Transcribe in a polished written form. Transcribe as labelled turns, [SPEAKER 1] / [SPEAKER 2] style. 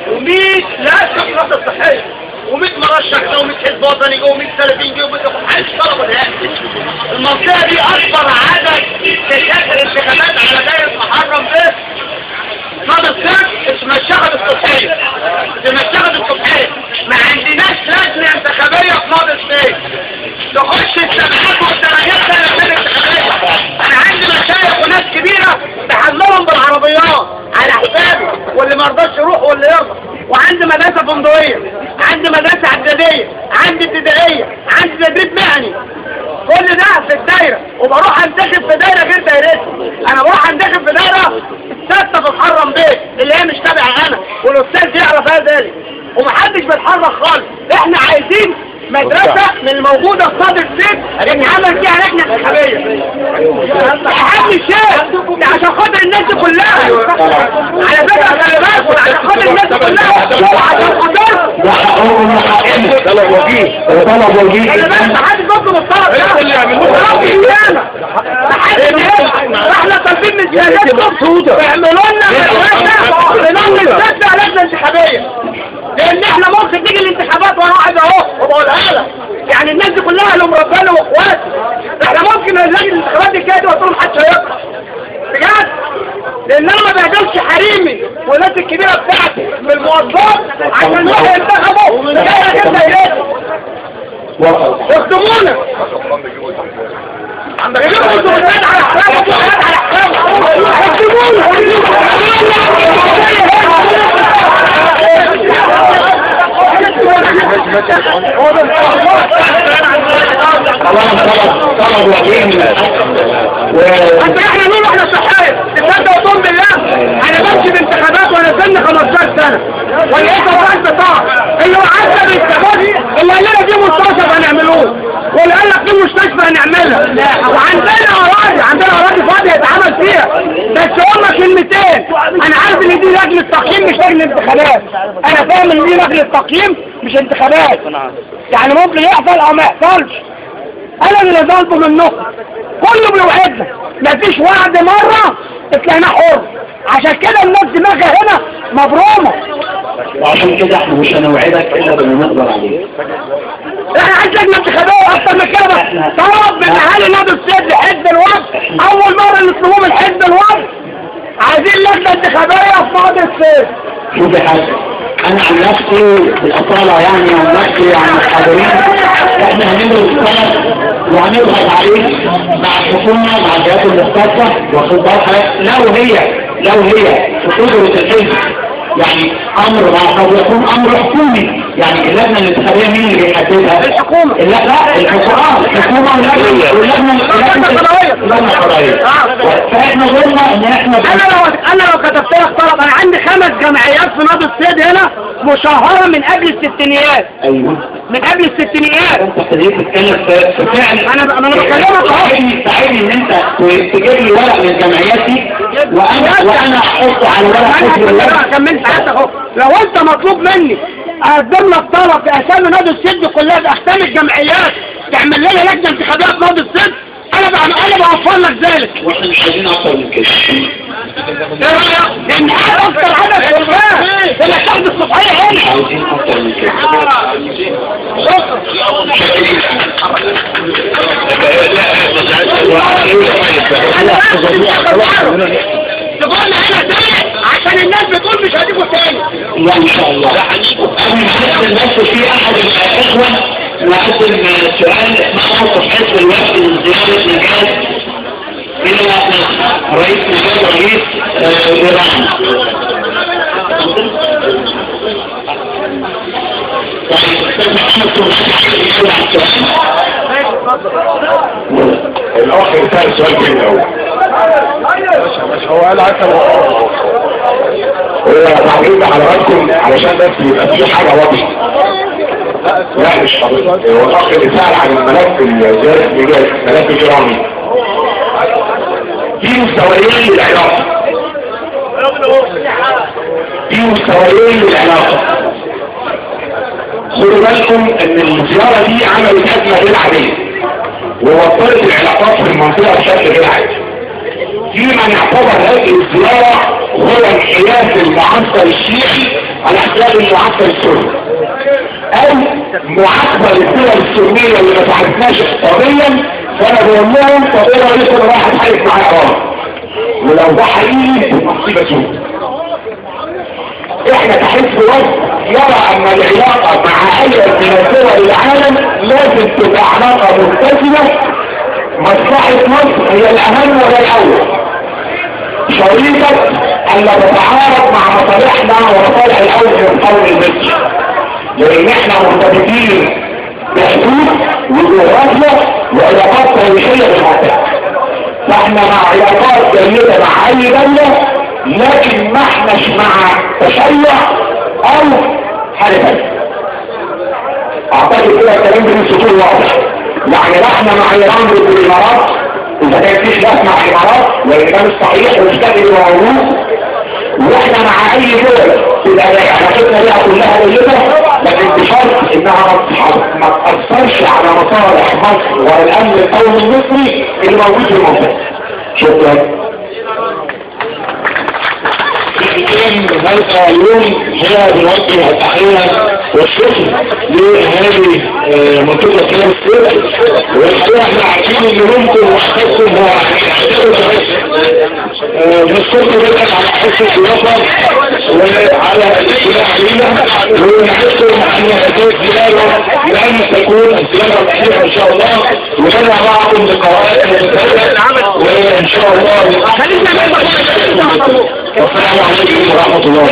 [SPEAKER 1] و100 لجنة في الصحية و100 مرشح جه و100 حزب وطني جه و100 سلفيين جه و100 محدش طلب نهائي. المنطقة دي اكبر عدد تشكل انتخابات على دايرة محرم بيه نادي الصيد اسمها الشغب الصبحية. اسمها الشغب الصبحية. ما عندناش لجنة انتخابية في نادي الصيد. تخش السبعات والثمانيات سنة انتخابية. انا عندي مشايخ وناس كبيرة بحملهم بالعربيات على حسابي، واللي ما رضاش يروح واللي يرضى. وعندي مدرسة فندقية، عندي مدرسة اعدادية، عندي ابتدائية، عندي تدريب مهني. كل ده في الدايرة، وبروح انتخب في دايرة غير دايرتي. انا بروح انتخب في دايرة ستة في محرم بيه اللي هي مش تابعة انا، والاستاذ يعرف هذا ذلك، ومحدش بيتحرك خالص. احنا عايزين مدرسة من الموجودة في صدر السيد اتعمل فيها لجنة انتخابية. اهم شيء ده عشان خاطر الناس دي كلها. على فكرة خلي بالكم، عشان خاطر الناس دي كلها، وعشان خاطر
[SPEAKER 2] طلب وجيه، طلب وجيه.
[SPEAKER 1] خلي بالك محدش بيطلب الطلب ده، اللي يعملوه محدش. احنا طالبين من سيادتكم اعملوا لنا مدرسة بنعمل ستة لجنة انتخابية، لان احنا ممكن تيجي الانتخابات وانا واحد اهو وبقولها لك، يعني الناس دي كلها لهم ربنا واخواتي. احنا ممكن نلاقي الانتخابات دي كده وتقول محدش هيطلع بجد، لان انا ما بهدلش حريمي والناس الكبيرة بتاعتي في المواصلات عشان يروحوا ينتخبوا دايرة غير دايرتي. اخدمونا، جيبوا الزبدات على حسابكم وحاجات على حسابكم. اخدمونا.
[SPEAKER 2] طلب وجيه.
[SPEAKER 1] انت احنا نقول احنا صحية، تصدق وتؤمن بالله انا بمشي بانتخابات وانا سن 15 سنة ولقيت ورقة بطاقة اللي وعدنا بالانتخابات، اللي قال لنا دي مستشفى هنعملوه، واللي قال لك دي مستشفى هنعملها، وعندنا اراضي، عندنا اراضي فاضية يتعمل فيها. بس هما كلمتين، انا عارف ان دي لجنة تقييم مش لجنة انتخابات، انا فاهم ان دي لجنة تقييم مش انتخابات، يعني ممكن يحصل او ما يحصلش. انا اللي طالبه منكم كله بيوعدنا، مفيش وعد مرة طلعنا حر. عشان كده الناس دماغها هنا مبرومه،
[SPEAKER 2] وعشان كده احنا مش هنوعدك الا باللي نقدر عليه.
[SPEAKER 1] احنا عايزين لجنة انتخابية اكتر من كده. بس طلب من اهالي نادي الصيد لحزب الوفد، اول مرة نطلبوه من حزب الوفد، عايزين لجنة انتخابية في نادي الصيد.
[SPEAKER 2] شوف يا حاج، انا عن نفسي بالاصاله، يعني عن نفسي عن الحاضرين، احنا هندرس الطلب وهنضغط عليه مع الحكومة مع الجهات المختصة، واخد بالك؟ لو هي في قدره الحزب، يعني امر ما قد يكون امر حكومي. يعني اللجنة الانتخابية مين اللي بيحددها؟
[SPEAKER 1] الحكومة.
[SPEAKER 2] لا لا، الحكومة واللجنة القضائية. اللجنة القضائية. فاحنا قلنا ان احنا
[SPEAKER 1] انا لو كتبت لك طلب، انا عندي 5 جمعيات في نادي الصيد هنا مشهره من قبل الستينيات.
[SPEAKER 2] ايوه،
[SPEAKER 1] من قبل الستينيات.
[SPEAKER 2] انت حضرتك بتتكلم في فعل.
[SPEAKER 1] انا بكلمك اهو.
[SPEAKER 2] ساعدني ان انت تجيب لي ورق من الجمعيات دي، وانا احطه على ورق.
[SPEAKER 1] انا كملت حياتك اهو. لو انت مطلوب مني اقدم لك طلب باسامي نادي الصيد كلها باختام الجمعيات تعمل لنا لجنة انتخابية في نادي الصيد، انا بوفر لك ذلك.
[SPEAKER 2] واحنا مش عايزين اكتر من كده.
[SPEAKER 1] ايه رايك؟ لان اكتر عدد سكان اللي هتاخد الصبحية هنا.
[SPEAKER 2] عايزين اكتر من كده.
[SPEAKER 1] تقولنا هنا تاني عشان الناس بتقول مش هتيجوا تاني.
[SPEAKER 2] لا ان شاء الله. انا بس في احد الاخوة وقدم سؤال ما موقف حزب الوفد من زيارة نجاد الى رئيس نجاد رئيس ايران. طيب استاذ محمد سؤال على السؤال.
[SPEAKER 3] الاخ سأل سؤال جميل قوي. هو قال عسل هو تعقيب حضراتكم علشان بس يبقى في حاجة واضحة. لا مش حضرتك، هو الاخ اللي سأل عن الملف زيارة الملف الجرامي. في مستويين للعلاقة، في مستويين للعلاقة. خدوا بالكم ان الزيارة دي عملت ازمة غير عادية ووترت العلاقات في المنطقة بشكل غير عادي. في من اعتبر هذه الزيارة هو انحياز المعسكر الشيعي على حساب المعسكر السوري او معاقبة للدول السورية اللي ما ساعدتناش اقتصاديا. فانا بقول لهم طب ايه رايكم انا رايح اتحارب مع ايران؟ ولو ده حقيقي مصيبة سوداء. احنا كحزب وفد يرى ان العلاقة مع اي من دول العالم لازم تبقى علاقة متزنة، مصلحة مصر هي الاهم ولا الاول، شريطه ان لا تتعارض مع مصالحنا ومصالح الاول القومي المصري، لان احنا مرتبطين بحدود وجغرافيا وعلاقات تاريخية بالمنطقة. فاحنا مع علاقات جيدة مع اي دولة، لكن ما احناش مع تشيع او حاجة ثانية. اعتقد كده الكلام بين سطور واضح. يعني لا احنا مع ايران ضد الامارات، اذا كان في خلاف مع الامارات لان ده مش صحيح ومش ده اللي موجود، واحنا مع اي دول تبقى علاقتنا بيها كلها جيدة، لكن بشرط انها ما تاثرش على مصالح مصر ولا الامن القومي المصري اللي موجود في المنطقة. شكرا.
[SPEAKER 2] هذا اليوم هي بنوجه التحية والشكر لهذه منطقة كلام السيد، والحقيقة احنا عارفين ان يومكم وحياتكم هو بنشكركم جدا على حسن الضيافة وعلى الاجتماع لينا، ونعدكم ان هذه الزيارة لن تكون الزيارة الأخيرة ان شاء الله، ولنا معكم لقاءات متتالية وان شاء الله. والسلام عليكم ورحمة الله.